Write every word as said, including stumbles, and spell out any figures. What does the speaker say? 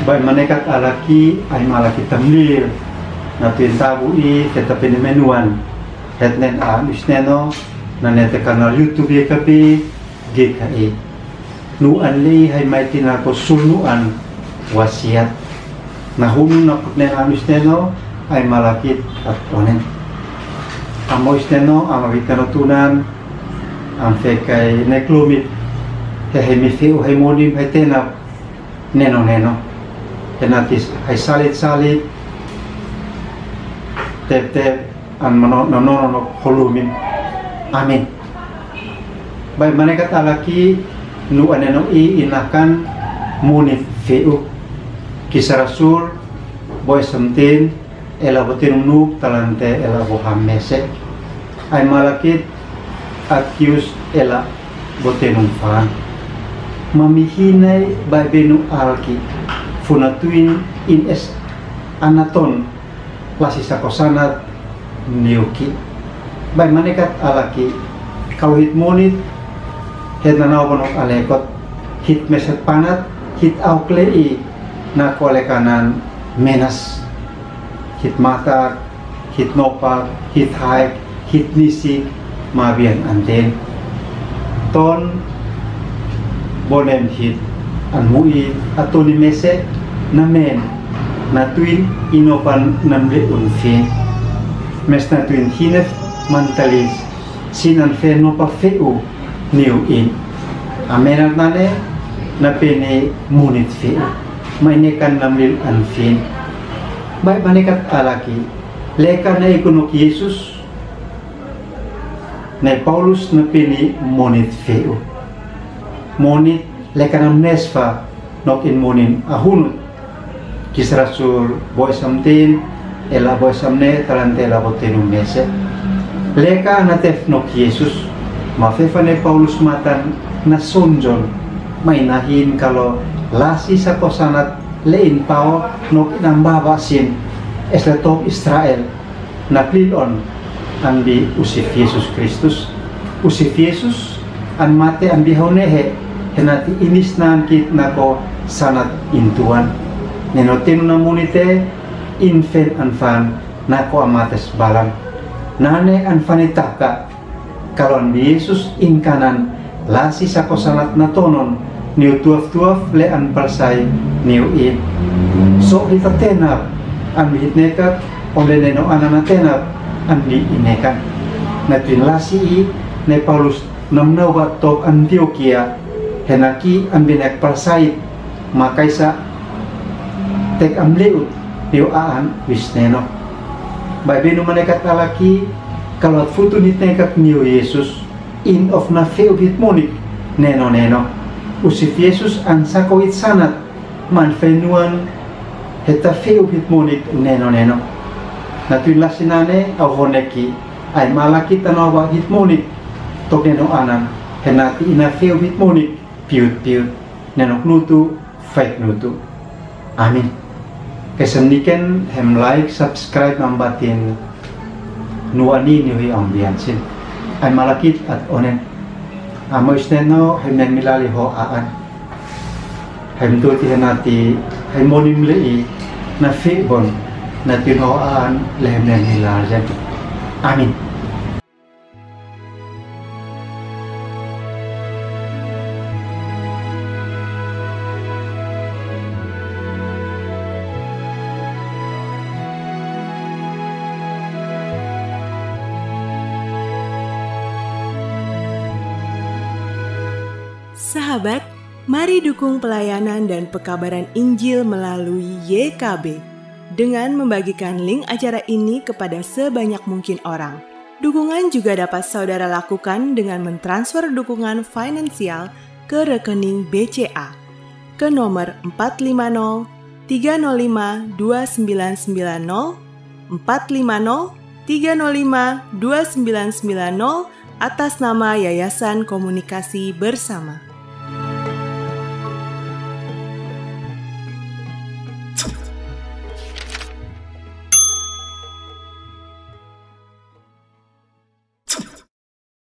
Bai manekat alaki, ai malaki tamlil. Na tuin tabu i feta pene menuan. Hetnen a nus neno, na nete kanal YouTube ye kapi, geka i. Nu an lei hai mai tina ko sul nu an wasiat. Na hunu na putnen a nus neno, ai malakit at onen. Amo is neno, ama vitano tunan, am fekai neklumit, he hai mi feu hai monim hai tenap, neno neno. He natis hai salit salit, tep tep, an mano, no, no, no, no, holumin. Amin. Bai manekat alaki nu aneno i inakan munit feu. Kisah Rasul, boy seventeen, ela botinum nu talante ela boham mese. Ai malakit akius ela botinum fan. Mamihinai bai benu alki. Funa tuin in es anaton. Lasi sako sanat niuki. Bai manekat alaki, kalau hit munit, het nanau banok alekot, hit meset panat, hit aukle i, nako alekanan menas. Hit matak, hit nopak, hit haik, hit nisik, mabian anten. Ton bonem hit an muin atoni mese namen na tuin inopan namle un fin. Mes na tuin hinef mantalis sin an fe nopa feu niu in. Amenat nane na pene munit feu. Mai nekan namlil an fin. Bai manekat alaki. Leka na ikunok Yesus. Nai Paulus na pini monit feu. Monit leka na mesfa nok in monin ahunut. Kisah Rasul boy seventeen, ela boy seventeen, talante ela botinum mese. Leka na tef nok Yesus. Mafefa nai Paulus matan na sonjon. Mai nahin kalo lasi sako sanat le in pao nok in ambaba sin. Esle top Israel. Naklil on an bi usif Yesus Kristus. Usif Yesus an mate an bi hau nehe, henati inis nan kit nako sanat in Tuan. Neno tenu na munite in fen an fan nako amates balan. Nane an fanitaka. Kalo an bi Yesus in kanan lasi sako sanat na tonon niu tuaf-tuaf le an palsai niu in. So hita tenap an bi hit nekat onde neno anan na tenap an bi inekan. Na tuin lasi i ne Paulus namnau ba top Antiokia henaki an bi nek palsai makaisa tek am leut niu aan wis neno. Bai benu manekat alaki kalo at futun hit nekat niu Yesus. In of na feu hit monik neno neno. Usif Yesus an sako hit sanat man fenuan heta feu hit monik neno neno. Na tuin lasi nane au honeki ai malaki tano ba hit monik tok neno anan henati ina feu hit monik piut piut neno knutu. Faik nutu. Amin. Kesem niken hem like, subscribe, mambatin nuani niu hi ong bian sin. Ai malakit at onen. Amo isneno hem nen milali ho aan. Hem tuti henati hem monim le i na fi bon nati ho aan le hem nen milal jen. Amin. Sahabat, mari dukung pelayanan dan pekabaran Injil melalui Y K B dengan membagikan link acara ini kepada sebanyak mungkin orang. Dukungan juga dapat saudara lakukan dengan mentransfer dukungan finansial ke rekening B C A ke nomor empat lima nol tiga nol lima dua sembilan sembilan nol, empat lima nol tiga nol lima dua sembilan sembilan nol, atas nama Yayasan Komunikasi Bersama.